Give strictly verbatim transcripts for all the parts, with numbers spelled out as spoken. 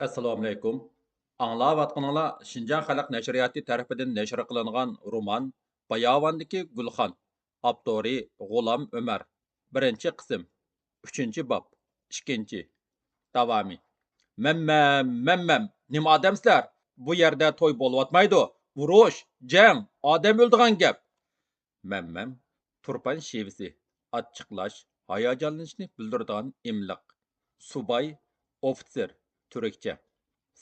ئەسسالامۇئەلەيكۇم. ئاڭلاۋاتقىنىڭلار شىنجاڭ خەلق نەشرىياتى تەرىپىدىن نەشر قىلىنغان رومان باياۋاندىكى گۈلخان، ئاپتورى غۇلام ئۆمەر. بىرىنچى قىسىم. ئۈچىنچى باب. ئىككىنچى. داۋامى. مەممەم، مەممەم، نېمە ئادەمسىلەر؟ بۇ يەردە توي بولۇۋاتمايدۇ. ئۇرۇش، جەڭ، ئادەم ئۆلىدىغان گەپ. مەممەم، تۇرپان شېۋىسى، ئاچچىقلاش، ھاياجانلىنىشنى بىلدۈرىدىغان ئىملىق. سۇباي، ئوفىتسېر، تۈركچە.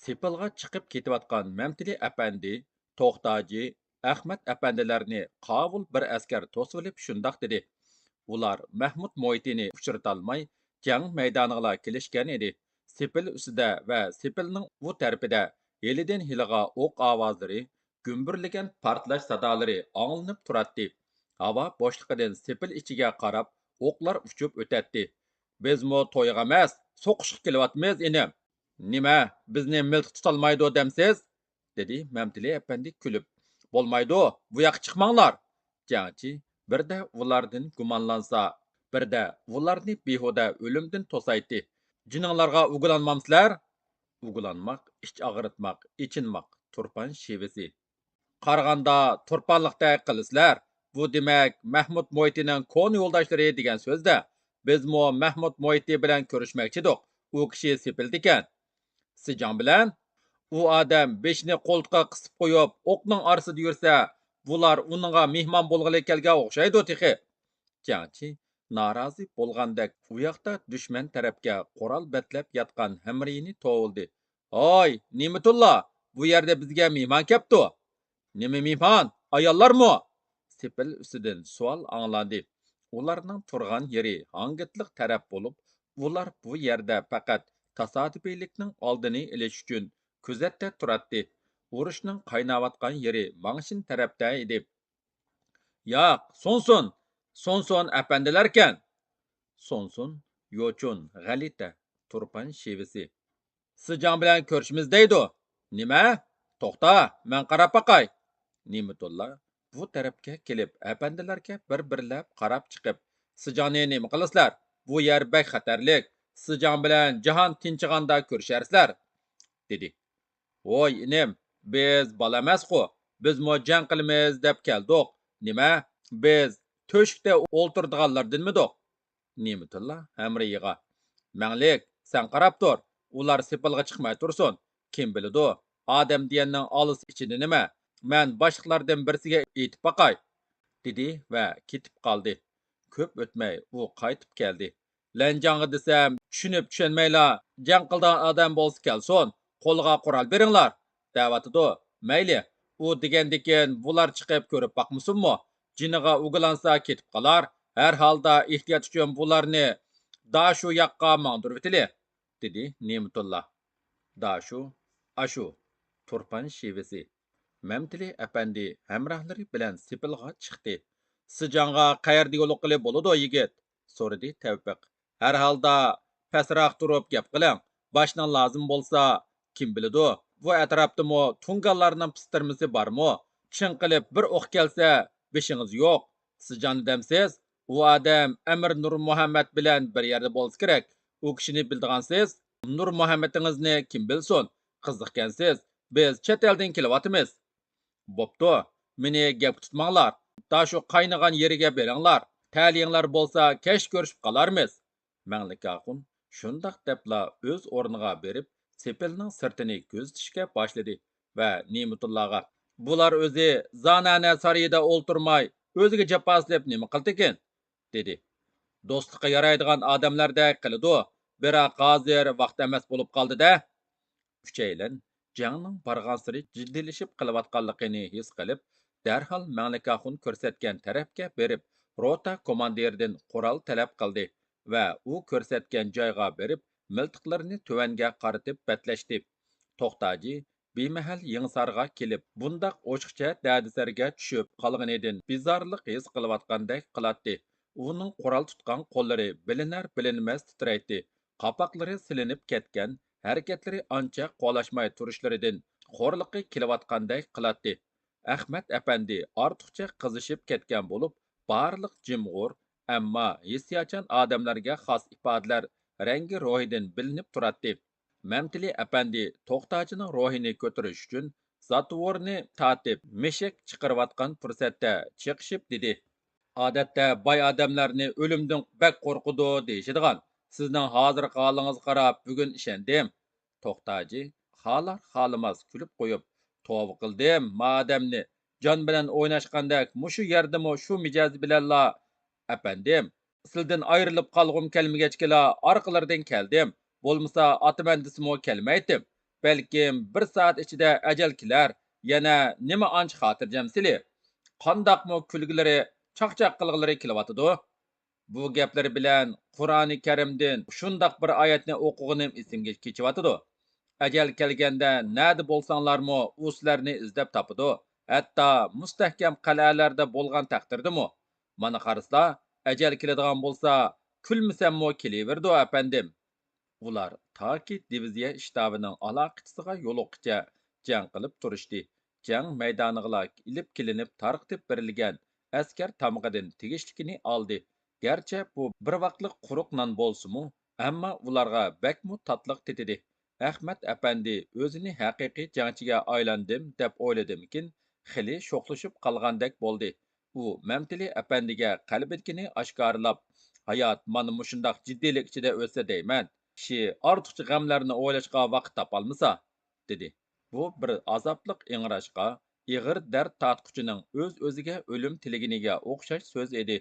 سېپىلغا چىقىپ كېتىۋاتقان مەمتىلى ئەپەندى، توختاجى، ئەخمەت ئەپەندىلەرنى قاۋۇل بىر ئەسكەر توسۇۋېلىپ شۇنداق دېدى. ئۇلار مەھمۇت مۇھىتىنى ئۇچرىتالماي، جەڭ مەيدانىغىلا كېلىشكەن ئىدى. سېپىل ئۈستىدە ۋە سېپىلنىڭ ئۇ تەرىپىدە ھېلىدىن ھېلىغا ئوق ئاۋازلىرى، گۈمبۈرلىگەن پارتلاش سادالىرى ئاڭلىنىپ تۇراتتى. ھاۋا بوشلۇقىدىن سېپىل ئىچىگە قاراپ ئوقلار ئۇچۇپ ئۆتەتتى. بىزمۇ تويغا ئەمەس، سوقۇشقا كېلىۋاتىمىز، ئىنىم. نېمە، بىزنى مىلتىق تۇتالمايدۇ دەمسىز؟ دېدى مەمتىلى ئەپەندى كۈلۈپ. بولمايدۇ، بۇ ياققا چىقماڭلار! جەڭچى بىردە ئۇلاردىن گۇمانلانسا، بىردە ئۇلارنى بىھۇدە ئۆلۈمدىن توسايتتى. جېنىڭلارغا ئۇگىلانمامسىلەر؟ ئۇگىلانماق، ئىچ ئاغرىتماق، ئېچىنماق، تۇرپان شېۋىسى. قارىغاندا تۇرپانلىقتەك قىلىسىلەر. بۇ دېمەك مەھمۇت مۇھىتىنىڭ كونا يولداشلىرى دېگەن سۆز-دە. بىزمۇ مەھمۇت مۇھىتى بىلەن كۆرۈشمەكچىدۇق. ئۇ كىشى سېپىلدىكەن. سىجاڭ بىلەن؟ ئۇ ئادەم بېشىنى قولتۇققا قىسىپ قويۇپ ئوقنىڭ ئارىسىدا يۈرسە، بۇلار ئۇنىڭغا مېھمان بولغىلى كەلگەن ئوخشايدۇ تېخى. جياڭچى نارازى بولغاندەك ئۇياقتا دۈشمەن تەرەپكە قورال بەتلەپ ياتقان ھەمرىيىنى توۋلىدى. ھاي، نېمىتۇللا، بۇ يەردە بىزگە مېھمان كەپتۇ. نېمە مېھمان؟ ئاياللارمۇ؟ سېپىل ئۈستىدىن سوئال ئاڭلاندى. ئۇلارنىڭ تۇرغان يېرى ھاڭگىتلىق تەرەپ بولۇپ، ئۇلار بۇ يەردە پەقەت تاسادىپىيلىكنىڭ ئالدىنى ئېلىش ئۈچۈن كۆزەتتە تۇراتتى. ئۇرۇشنىڭ قايناۋاتقان يېرى ماڭشىن تەرەپتە ئىدى. ياق، سونسون، سونسون ئەپەندىلەركەن. سونسون، يوچۇن، غەلىتە، تۇرپان شېۋىسى. سىجاڭ بىلەن كۆرۈشىمىز دەيدۇ. نېمە؟ توختا، مەن قاراپ باقاي. نېمىتۇللا بۇ تەرەپكە كېلىپ، ئەپەندىلەرگە بىر-بىرلەپ قاراپ چىقىپ، سىجاڭنى نېمە قىلىسىلەر؟ بۇ يەر بەك خەتەرلىك. سىجاڭ بىلەن جاھان تىنچىغاندا كۆرۈشەرسىلەر، دېدى. ۋوي ئىنىم، بىز بالا ئەمەسقۇ، بىزمۇ جەڭ قىلىمىز دەپ كەلدۇق. نېمە، بىز تۆشۈكتە ئولتۇرىدىغانلاردىنمىدۇق؟ نېمىتۇللا ھەمرىيىغا. مەڭلىك، سەن قاراپ تۇر، ئۇلار سېپىلغا چىقماي تۇرسۇن. كىم بىلىدۇ، ئادەم دېگەننىڭ ئالىسى ئىچىدە نېمە؟ مەن باشلىقلاردىن بىرسىگە ئېيتىپ باقاي، دېدى ۋە كېتىپ قالدى. كۆپ ئۆتمەي ئۇ قايتىپ كەلدى. لەنجاڭغا دېسەم، چۈشىنىپ چۈشەنمەيلا، جەڭ قىلىدىغان ئادەم بولسا كەلسۇن، قولىغا قورال بېرىڭلار، دەۋاتىدۇ. مەيلى، ئۇ دېگەندىكىن بۇلار چىقىپ كۆرۈپ باقمىسۇنمۇ؟ جېنىغا ئۇگىلانسا كېتىپ قالار. ھەر ھالدا ئېھتىيات ئۈچۈن بۇلارنى داشۇ ياققا ماڭدۇرۇۋېتىلى، دېدى نېمىتۇللا. داشۇ، ئاشۇ، تۇرپان شېۋىسى. مەمتىلى ئەپەندى ھەمراھلىرى بىلەن سېپىلغا چىقتى. سىجاڭغا قەيەردە يولۇققىلى بولىدۇ، يىگىت؟ سورىدى تەۋپىق. ھەر ھالدا پەسراق تۇرۇپ گەپ قىلىڭ. باشنىڭ لازىم بولسا، كىم بىلىدۇ، بۇ ئەتراپتىمۇ تۇڭگانلارنىڭ پىستىرمىسى بارمۇ؟ چىڭ قىلىپ بىر ئوق كەلسە، بېشىڭىز يوق. سىجاڭنى دەمسىز؟ ئۇ ئادەم ئەمىر نۇرمۇھەممەت بىلەن بىر يەردە بولسا كېرەك. ئۇ كىشىنى بىلىدىغانسىز؟ نۇرمۇھەممىتىڭىزنى كىم بىلسۇن؟ قىزىقكەنسىز. بىز چەت ئەلدىن كېلىۋاتىمىز. بوپتۇ، مېنى گەپكە تۇتماڭلار. داشۇ قاينىغان يېرىگە بېرىڭلار. تەلىيىڭلار بولسا كەچتە كۆرۈشۈپ قالارمىز. مەڭلىك ئاخۇن شۇنداق دەپلا ئۆز ئورنىغا بېرىپ، سېپىلنىڭ سىرتىنى كۆزىتىشكە باشلىدى ۋە نېمىتۇللاغا، بۇلار ئۆزى زانانە سارىيىدا ئولتۇرماي، ئۆزىگە جاپا سېلىپ نېمە قىلىدىكىن؟ دېدى. دوستلۇققا يارايدىغان ئادەملەردەك قىلىدۇ، بىراق ھازىر ۋاقىت ئەمەس بولۇپ قالدى-دە. ئۈچەيلەن جەڭنىڭ بارغانسېرى جىددىيلىشىپ قېلىۋاتقانلىقىنى ھېس قىلىپ، دەرھال مەڭلىك ئاخۇن كۆرسەتكەن تەرەپكە بېرىپ، روتا كوماندىرىدىن قورال تەلەپ قىلدى ۋە ئۇ كۆرسەتكەن جايغا بېرىپ، مىلتىقلىرىنى تۆۋەنگە قارىتىپ بەتلەشتى. توختاجى بىمەھەل يېڭىسارغا كېلىپ، بۇنداق ئوچۇقچە دەردىسەرگە چۈشۈپ قالغىنىدىن بىزارلىق ھېس قىلىۋاتقاندەك قىلاتتى. ئۇنىڭ قورال تۇتقان قوللىرى بىلىنەر-بىلىنمەس تىترەيتتى. قاپاقلىرى سېلىنىپ كەتكەن، ھەرىكەتلىرى ئانچە قولاشماي تۇرۇشلىرىدىن خورلۇقى كېلىۋاتقاندەك قىلاتتى. ئەخمەت ئەپەندى ئارتۇقچە قىزىشىپ كەتكەن بولۇپ، بارلىق جىمغۇر، ئەمما ھېسسىياتچان ئادەملەرگە خاس ئىپادىلەر رەڭگى روھىدىن بىلىنىپ تۇراتتى. مەمتىلى ئەپەندى توختاجىنىڭ روھىنى كۆتۈرۈش ئۈچۈن زاتۋورنى تارتىپ مىشىك چىقىرىۋاتقان پۇرسەتتە چېقىشىپ دېدى: ئادەتتە باي ئادەملەرنى ئۆلۈمدىن بەك قورقىدۇ دېيىشىدىغان، سىزنىڭ ھازىرقى ھالىڭىزغا قاراپ بۈگۈن ئىشەندىم. توختاجى خالار-خالىماس كۈلۈپ قويۇپ: توۋا قىلدىم، ما ئادەمنى جان بىلەن ئويناشقاندەك مۇشۇ يەردىمۇ شۇ مىجەز بىلەنلا. ئەپەندىم، سىلىدىن ئايرىلىپ قالغۇم كەلمىگەچكىلا ئارقىلىرىدىن كەلدىم. بولمىسا ئاتىمەن دېسىمۇ كەلمەيتتىم. بەلكىم بىر سائەت ئىچىدە ئەجەل كېلەر. يەنە نېمە ئانچە خاتىرجەم سىلى؟ قانداقمۇ كۈلگىلىرى، چاقچاق قىلغىلىرى كېلىۋاتىدۇ؟ بۇ گەپلىرى بىلەن قۇرئانى كەرىمدىن شۇنداق بىر ئايەتنى ئوقۇغىنىم ئېسىمگە كېچىۋاتىدۇ. ئەجەل كەلگەندە نەدە بولساڭلارمۇ ئۇ سىلەرنى ئىزدەپ تاپىدۇ. ھەتتا مۇستەھكەم قەلئەلەردە بولغان تەقدىردىمۇ. مانا قارىسا، ئەجەل كېلىدىغان بولسا، كۈلمىسەممۇ كېلىۋېرىدۇ، ئەپەندىم. ئۇلار تاكى دىۋىزىيە شتابىنىڭ ئالاقىچىسىغا يولۇققىچە جەڭ قىلىپ تۇرۇشتى. جەڭ مەيدانىغىلا ئېلىپ كېلىنىپ تارقىتىپ بېرىلگەن ئەسكەر تامغىدىن تېگىشلىكىنى ئالدى. گەرچە بۇ بىر ۋاقىتلىق قۇرۇق نان بولسىمۇ، ئەمما ئۇلارغا بەكمۇ تاتلىق تېتىدى. ئەخمەت ئەپەندى ئۆزىنى ھەقىقىي جەڭچىگە ئايلاندىم دەپ ئويلىدىمىكىن، خېلى شوخلىشىپ قالغاندەك بولدى. ئۇ مەمتىلى ئەپەندىگە قەلبىدىكىنى ئاشكارىلاپ، ھايات مانا مۇشۇنداق جىددىيلىك ئىچىدە ئۆتسە دەيمەن. كىشى ئارتۇقچە غەملەرنى ئويلاشقا ۋاقىت تاپالمىسا، دېدى. بۇ بىر ئازابلىق ئىڭراشقا، ئېغىر دەرد تارتقۇچىنىڭ ئۆز-ئۆزىگە ئۆلۈم تىلىگىنىگە ئوخشاش سۆز ئىدى.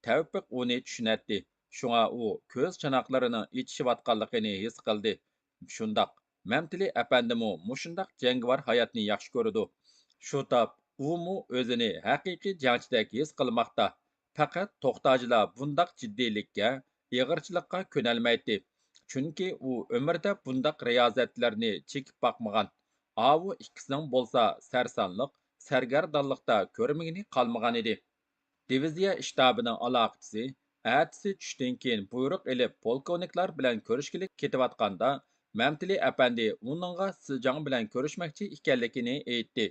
تەۋپىق ئۇنى چۈشىنەتتى. شۇڭا ئۇ كۆز چاناقلىرىنىڭ ئېچىشىۋاتقانلىقىنى ھېس قىلدى. شۇنداق، مەمتىلى ئەپەندىمۇ مۇشۇنداق جەڭگىۋار ھاياتنى ياخشى كۆرىدۇ. شۇ تاپ ئۇمۇ ئۆزىنى ھەقىقىي جەڭچىدەك ھېس قىلماقتا. پەقەت توختاجىلا بۇنداق جىددىيلىككە، ئېغىرچىلىققا كۆنەلمەيتتى. چۈنكى ئۇ ئۆمرىدە بۇنداق رىيازەتلەرنى چېكىپ باقمىغان. ئاۋۇ ئىككىسىنىڭ بولسا سەرسانلىق، سەرگەردانلىقتا كۆرمىگىنى قالمىغانىدى. دىۋىزىيە شتابىنىڭ ئالاقىچىسى ئەتىسى چۈشتىن كېيىن بۇيرۇق ئېلىپ، پولكوۋنىكلار بىلەن كۆرۈشكىلى كېتىۋاتقاندا، مەمتىلى ئەپەندى ئۇنىڭغا سىجاڭ بىلەن كۆرۈشمەكچى ئىكەنلىكىنى ئېيتتى.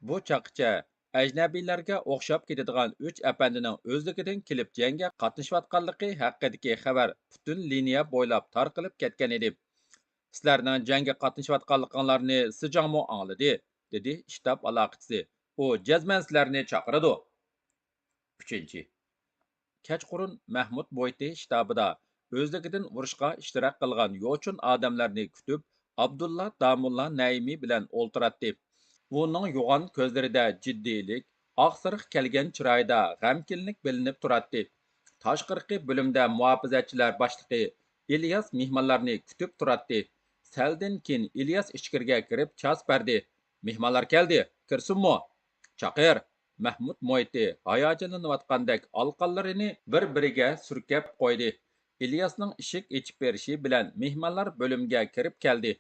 بۇ چاغقىچە ئەجنەبىيلەرگە ئوخشاپ كېتىدىغان ئۈچ ئەپەندىنىڭ ئۆزلۈكىدىن كېلىپ جەڭگە قاتنىشىۋاتقانلىقى ھەققىدىكى خەۋەر پۈتۈن لىنىيە بويلاپ تارقىلىپ كەتكەنىدى. سىلەرنىڭ جەڭگە قاتنىشىۋاتقانلىقىڭلارنى سىجاڭمۇ ئاڭلىدى، دېدى شتاب ئالاقىچىسى. ئۇ جەزمەن سىلەرنى چاقىرىدۇ. ئۈچىنچى. كەچقۇرۇن مەھمۇد مۇھىتى شتابىدا ئۆزلۈكىدىن ئۇرۇشقا ئىشتىراك قىلغان يوچۇن ئادەملەرنى كۈتۈپ، ئابدۇللا داموللا نەيىمى بىلەن ئولتۇراتتى. ئۇنىڭ يوغان كۆزلىرىدە جىددىيلىك، ئاقسىرىق كەلگەن چىرايىدا غەمكىنلىك بىلىنىپ تۇراتتى. تاشقىرىقى بۆلۈمدە مۇھاپىزەتچىلەر باشلىقى ئىلياس مېھمانلارنى كۈتۈپ تۇراتتى. سەلدىن كېيىن ئىلياس ئىچكىرىگە كىرىپ چاس بەردى. مېھمانلار كەلدى، كىرسۇنمۇ؟ چاقىر! مەھمۇد مۇھىتى ھاياجانلىنىۋاتقاندەك ئالىقانلىرىنى بىر-بىرىگە سۈركەپ قويدى. ئىلياسنىڭ ئىشىك ئېچىپ بېرىشى بىلەن مېھمانلار بۆلۈمگە كىرىپ كەلدى.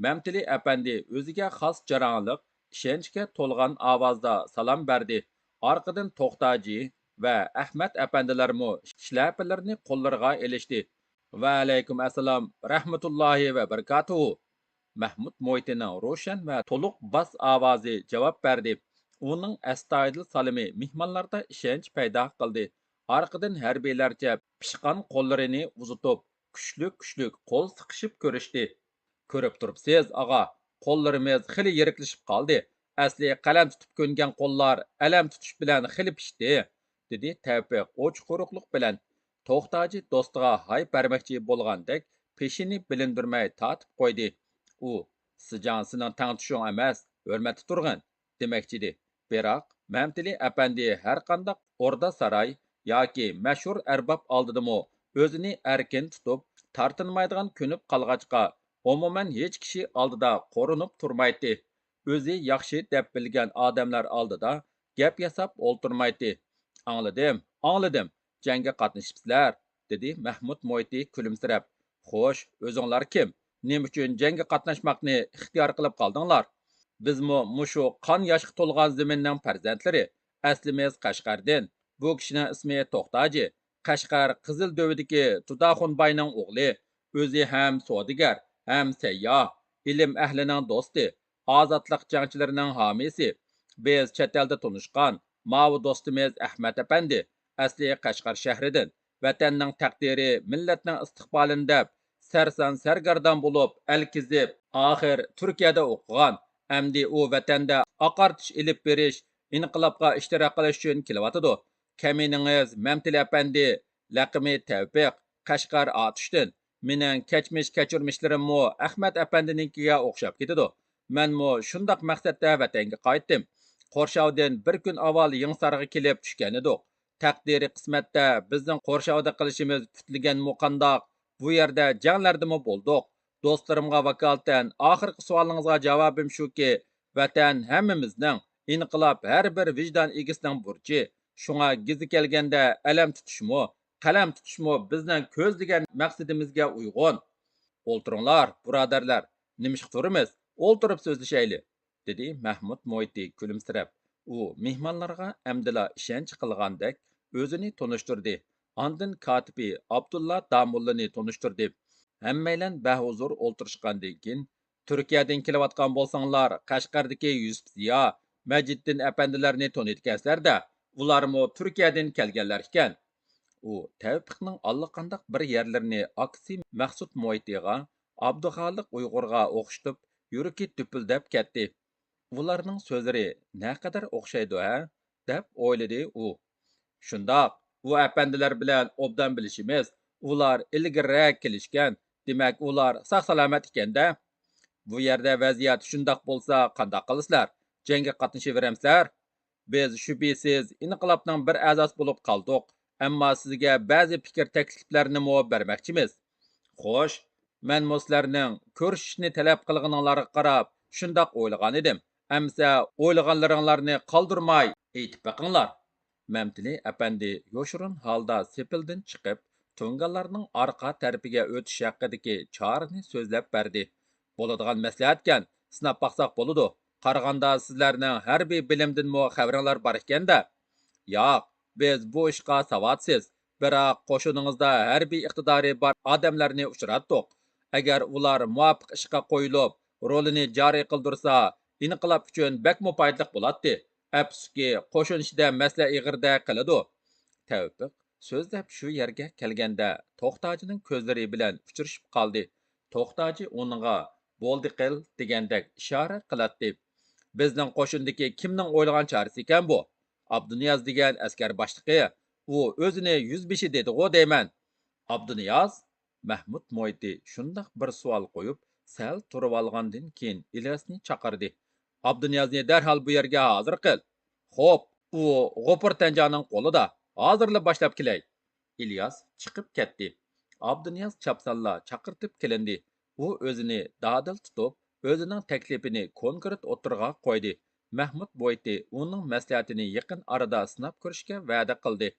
مەمتىلى ئەپەندى ئۆزىگە خاس جاراڭلىق، ئىشەنچكە تولغان ئاۋازدا سالام بەردى. ئارقىدىن توختاجى ۋە ئەخمەت ئەپەندىلەرمۇ شىلەپىلىرىنى قوللىرىغا ئېلىشتى. ۋەئەلەيكۇم ئەسسالام رەھمەتۇللاھى ۋە بەرىكاتۇھۇ. مەھمۇد مۇھىتىنىڭ روشەن ۋە تولۇق باس ئاۋازى جاۋاب بەردى. ئۇنىڭ ئەستايىدىل سالىمى مېھمانلاردا ئىشەنچ پەيدا قىلدى. ئارقىدىن ھەربىيلەرچە پىشقان قوللىرىنى ئۇزىتىپ، كۈچلۈك-كۈچلۈك قول سىقىشىپ كۆرۈشتى. كۆرۈپ تۇرۇپسىز، ئاغا، قوللىرىمىز خېلى يىرىكلىشىپ قالدى. ئەسلى قەلەم تۇتۇپ كۆنگەن قوللار ئەلەم تۇتۇش بىلەن خېلى پىشتى، دېدى تەۋپىق ئوچ-قورۇقلۇق بىلەن. توختاجى دوستىغا ھاي بەرمەكچى بولغاندەك پېشىنى بىلىندۈرمەي تارتىپ قويدى. ئۇ، سىجاڭ سېنىڭ تەڭتۇشۇڭ ئەمەس، ھۆرمەتتە تۇرغىن، دېمەكچىدى. بىراق، مەمتىلى ئەپەندى ھەرقانداق ئوردا-ساراي ياكى مەشھۇر ئەرباب ئالدىدىمۇ ئۆزىنى ئەركىن تۇتۇپ، تارتىنمايدىغان كۆنۈپ قالغاچقا، ئومۇمەن ھېچ كىشى ئالدىدا قورۇنۇپ تۇرمايتتى. ئۆزى ياخشى دەپ بىلگەن ئادەملەر ئالدىدا گەپ ياساپ ئولتۇرمايتتى. ئاڭلىدىم، ئاڭلىدىم، جەڭگە قاتنىشىپسىلەر، دېدى مەھمۇد مۇھىتى كۈلۈمسىرەپ. خوش، ئۆزۈڭلار كىم؟ نېمە ئۈچۈن جەڭگە قاتناشماقنى ئىختىيار قىلىپ قالدىڭلار؟ بىزمۇ مۇشۇ قان ياشقا تولغان زېمىننىڭ پەرزەنتلىرى. ئەسلىمىز قەشقەردىن. بۇ كىشىنىڭ ئىسمى توختاجى. قەشقەر قىزىل دۆۋىدىكى تۇداخۇن باينىڭ ئوغلى. ئۆزى ھەم سودىگەر، ھەم سەيياھ، ئىلىم ئەھلىنىڭ دوستى، ئازادلىق جەڭچىلىرىنىڭ ھامىيسى. بىز چەت ئەلدە تونۇشقان ماۋۇ دوستىمىز ئەخمەت ئەپەندى، ئەسلى قەشقەر شەھىرىدىن، ۋەتەننىڭ تەقدىرى، مىللەتنىڭ ئىستىقبالىنى دەپ، سەرسان سەرگەردان بولۇپ، ئەل كېزىپ، ئاخىر تۈركىيەدە ئوقۇغان. ئەمدى ئۇ ۋەتەندە ئاقارتىش ئېلىپ بېرىش، ئىنقىلابقا ئىشتىراك قىلىش ئۈچۈن كېلىۋاتىدۇ. كەمىنىڭىز مەمتىلى ئەپەندى، لەقىمى تەۋپىق، قەشقەر ئاتۇشتىن. مېنىڭ كەچمىش كەچۈرمىشلىرىممۇ ئەخمەت ئەپەندىنىڭكىگە ئوخشاپ كېتىدۇ. مەنمۇ شۇنداق مەقسەتتە ۋەتەنگە قايتتىم. قورشاۋدىن بىر كۈن ئاۋۋال يېڭىسارغا كېلىپ چۈشكەنىدۇق. تەقدىرى قىسمەتتە بىزنىڭ قورشاۋدا قېلىشىمىز پۈتلىگەنمۇ قانداق؟ بۇ يەردە جەڭلەردىمۇ بولدۇق. دوستلىرىمغا ۋاكالىتەن ئاخىرقى سوئالىڭىزغا جاۋابىم شۇكى، ۋەتەن ھەممىمىزنىڭ، ئىنقىلاب ھەر بىر ۋىجدان ئىگىسىنىڭ بۇرچى. شۇڭا گېزى كەلگەندە ئەلەم تۇتۇشمۇ، قەلەم تۇتۇشمۇ بىزنىڭ كۆزلىگەن مەقسىتىمىزگە ئۇيغۇن. ئولتۇرۇڭلار، بۇرادەرلەر، نېمىشقا تۇرىمىز؟ ئولتۇرۇپ سۆزلىشەيلى، دېدى مەھمۇت مويتى كۈلۈمسىرەپ. ئۇ مېھمانلارغا ئەمدىلا ئىشەنچ قىلغاندەك ئۆزىنى تونۇشتۇردى. ئاندىن كاتىپى ئابدۇللا داموللىنى تونۇشتۇردى. ھەممەيلەن بەھۇزۇر ئولتۇرۇشقاندىن كېيىن، تۈركىيەدىن كېلىۋاتقان بولساڭلار، قەشقەردىكى يۈسۈپ زىيا، مەجىددىن ئەپەندىلەرنى تونۇيدىكەنسىلەر-دە، ئۇلارمۇ تۈركىيەدىن كەلگەنلەر ئىكەن. ئۇ تەۋپىقنىڭ ئاللىقانداق بىر يەرلىرىنى ئاكىسى مەخسۇت مويتىغا، ئابدۇخالىق ئۇيغۇرغا ئوخشىتىپ، يۈرىكى دۈپۈلدەپ كەتتى. ئۇلارنىڭ سۆزلىرى نەقەدەر ئوخشايدۇ ھە؟ دەپ ئويلىدى ئۇ. شۇنداق، ئۇ ئەپەندىلەر بىلەن ئوبدان بىلىشىمىز، ئۇلار ئىلگىرىرەك كېلىشكەن، دېمەك، ئۇلار ساق-سالامەت ئىكەن-دە. بۇ يەردە ۋەزىيەت شۇنداق بولسا، قانداق قىلىسىلەر؟ جەڭگە قاتنىشىۋېرەمسىلەر؟ بىز شۈبھىسىز ئىنقىلابنىڭ بىر ئەزاسى بولۇپ قالدۇق، ئەمما سىزگە بەزى پىكىر تەكلىپلەرنىمۇ بەرمەكچىمىز. خوش، مەنمۇ سىلەرنىڭ كۆرۈشۈشنى تەلەپ قىلغىنىڭلارغا قاراپ شۇنداق ئويلىغانىدىم. ئەمىسە ئويلىغانلىرىڭلارنى قالدۇرماي ئېيتىپ بېقىڭلار. مەمتىلى ئەپەندى يوشۇرۇن ھالدا سېپىلدىن چىقىپ، تۇڭگانلارنىڭ ئارقا تەرىپىگە ئۆتۈش ھەققىدىكى چارىنى سۆزلەپ بەردى. بولىدىغان مەسلىھەتكەن، سىناپ باقساق بولىدۇ. قارىغاندا سىزلەرنىڭ ھەربىي بىلىمدىنمۇ خەۋىرىڭلار بار ئىكەن-دە. ياق، بىز بۇ ئىشقا ساۋاتسىز، بىراق قوشۇنىڭىزدا ھەربىي ئىقتىدارى بار ئادەملەرنى ئۇچراتتۇق. ئەگەر ئۇلار مۇۋاپىق ئىشقا قويۇلۇپ، رولىنى جارى قىلدۇرسا، ئىنقىلاب ئۈچۈن بەكمۇ پايدىلىق بولاتتى. ئەپسۇسكى، قوشۇن ئىچىدە مەسىلە ئېغىردەك قىلىدۇ. تەۋپىق سۆزلەپ شۇ يەرگە كەلگەندە، توختاجىنىڭ كۆزلىرى بىلەن ئۇچرىشىپ قالدى. توختاجى ئۇنىڭغا «بولدى قىل» دېگەندەك ئىشارە قىلاتتى. بىزنىڭ قوشۇندىكى كىمنىڭ ئويلىغان چارىسى ئىكەن بۇ؟ ئابدۇنىياز دېگەن ئەسكەر باشلىقى، ئۇ ئۆزىنى يۈزبېشى دېدىغۇ دەيمەن. ئابدۇنىياز؟ مەھمۇت مويتى شۇنداق بىر سوئال قويۇپ، سەل تۇرۇۋالغاندىن كېيىن ئىلياسنى چاقىردى. ئابدۇنىيازنى دەرھال بۇ يەرگە ھازىر قىل. خوپ، ئۇ غوپۇر تەنجاڭنىڭ قولىدا. ھازىرلا باشلاپ كېلەي. ئىلياس چىقىپ كەتتى. ئابدۇنىياز چاپسانلا چاقىرتىپ كېلىندى. ئۇ ئۆزىنى دادىل تۇتۇپ، ئۆزىنىڭ تەكلىپىنى كونكرېت ئوتتۇرىغا قويدى. مەھمۇت بويتى ئۇنىڭ مەسلىھەتىنى يېقىن ئارىدا سىناپ كۆرۈشكە ۋەدە قىلدى.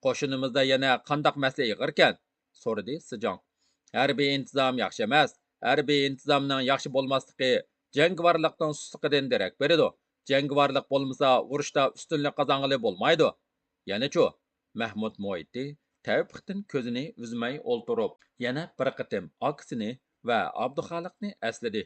قوشۇنىمىزدا يەنە قانداق مەسىلە ئېغىركەن؟ سورىدى سىجاڭ. ھەربىي ئىنتىزام ياخشى ئەمەس. ھەربىي ئىنتىزامنىڭ ياخشى بولماسلىقى جەڭگىۋارلىقنىڭ سۇسلۇقىدىن دېرەك بېرىدۇ. جەڭگىۋارلىق بولمىسا، ئۇرۇشتا ئۈستۈنلۈك قازانغىلى بولمايدۇ. يەنىچۇ؟ مەھمۇت مويتى تەۋپىقتىن كۆزىنى ئۈزمەي ئولتۇرۇپ، يەنە بىر قېتىم ئاكىسىنى ۋە ئابدۇخالىقنى ئەسلىدى.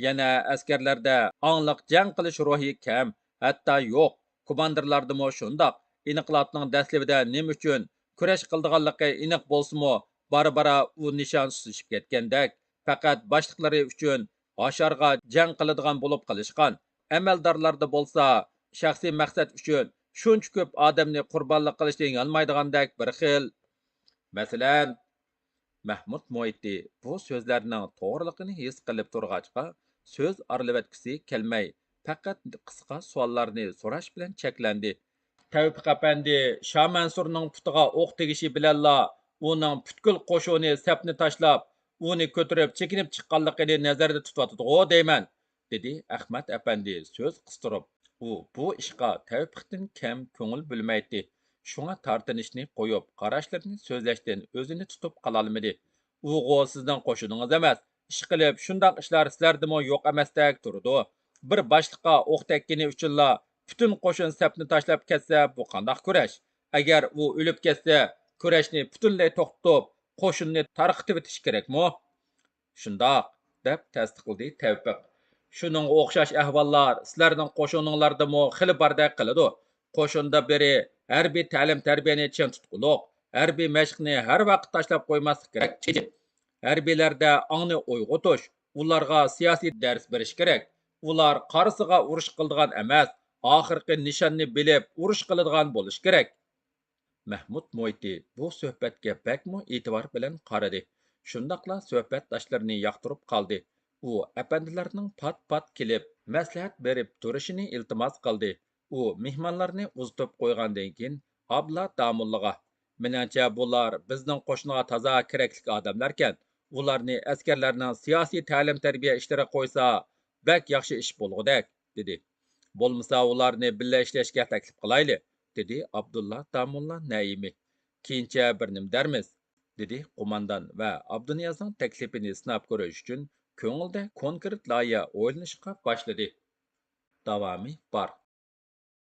يەنە ئەسكەرلەردە ئاڭلىق جەڭ قىلىش روھى كەم، ھەتتا يوق. كوماندىرلاردىمۇ شۇنداق. ئىنقىلابنىڭ دەسلىپىدە نېمە ئۈچۈن كۈرەش قىلىدىغانلىقى ئېنىق بولسىمۇ، بارا-بارا ئۇ نىشان سۇسلىشىپ كەتكەندەك. پەقەت باشلىقلىرى ئۈچۈن ھاشارغا جەڭ قىلىدىغان بولۇپ قېلىشقان. ئەمەلدارلاردا بولسا شەخسىي مەقسەت ئۈچۈن شۇنچە كۆپ ئادەمنى قۇربانلىق قىلىشتىن يانمايدىغاندەك بىر خىل. مەسىلەن، مەھمۇت مويتى بۇ سۆزلەرنىڭ توغرىلىقىنى ھېس قىلىپ تۇرغاچقا، سۆز ئارىلىۋەتكۈسى كەلمەي، پەقەت قىسقا سوئاللارنى سوراش بىلەن چەكلەندى. تەۋپىق ئەپەندى شامەنسۇرنىڭ پۇتىغا ئوق تېگىشى بىلەنلا ئۇنىڭ پۈتكۈل قوشۇنى سەپنى تاشلاپ، ئۇنى كۆتۈرۈپ چېكىنىپ چىققانلىقىنى نەزەردە تۇتۇۋاتىدىغۇ دەيمەن، دېدى ئەخمەت ئەپەندى سۆز قىستۇرۇپ. ئۇ بۇ ئىشقا تەۋپىقتىن كەم كۆڭۈل بۆلمەيتتى. شۇڭا تارتىنىشنى قويۇپ، قاراشلىرىنى سۆزلەشتىن ئۆزىنى تۇتۇپ قالالمىدى. ئۇغۇ سىزنىڭ قوشۇنىڭىز ئەمەس. ئىشقىلىپ، شۇنداق ئىشلار سىلەردىمۇ يوق ئەمەستەك تۇرىدۇ. بىر باشلىققا ئوق تەگكىنى ئۈچۈنلا پۈتۈن قوشۇن سەپنى تاشلاپ كەتسە، بۇ قانداق كۈرەش؟ ئەگەر ئۇ ئۆلۈپ كەتسە، كۈرەشنى پۈتۈنلەي توختىتىپ، قوشۇننى تارقىتىۋېتىش كېرەكمۇ؟ شۇنداق، دەپ تەستىقلىدى تەۋپىق. شۇنىڭغا ئوخشاش ئەھۋاللار سىلەرنىڭ قوشۇنۇڭلاردىمۇ خېلى باردەك قىلىدۇ. قوشۇندا بىرى ھەربىي تەلىم-تەربىيەنى چىڭ تۇتقۇلۇق، ھەربىي مەشىقنى ھەر ۋاقىت تاشلاپ قويماسلىق كېرەك. چېچىپ، ھەربىيلەردە ئاڭنى ئويغىتىش، ئۇلارغا سىياسىي دەرس بېرىش كېرەك. ئۇلار قارىسىغا ئۇرۇش قىلىدىغان ئەمەس، ئاخىرقى نىشاننى بىلىپ ئۇرۇش قىلىدىغان بولۇشى كېرەك. مەھمۇد مويتى بۇ سۆھبەتكە بەكمۇ ئېتىبار بىلەن قارىدى. شۇنداقلا سۆھبەتداشلىرىنى ياقتۇرۇپ قالدى. ئۇ ئەپەندىلەرنىڭ پات-پات كېلىپ، مەسلىھەت بېرىپ تۇرۇشىنى ئىلتىماس قىلدى. ئۇ مېھمانلارنى ئۇزىتىپ قويغاندىن كېيىن ئابلا داموللىغا، مېنىڭچە، بۇلار بىزنىڭ قوشۇنغا تازا كېرەكلىك ئادەملەركەن. ئۇلارنى ئەسكەرلەرنىڭ سىياسىي تەلىم-تەربىيە ئىشلىرىغا قويسا، بەك ياخشى ئىش بولغۇدەك، دېدى. بولمىسا ئۇلارنى بىللە ئىشلەشكە تەكلىپ قىلايلى، دېدى ئابدۇللا داموللا نەئىمى. كېيىنچە بىر نېمە دەرمىز، دېدى قوماندان ۋە ئابدۇنىيازنىڭ تەكلىپىنى سىناپ كۆرۈش ئۈچۈن كۆڭلىدە كونكرېت لايىھە ئويلىنىشقا باشلىدى. داۋامى بار.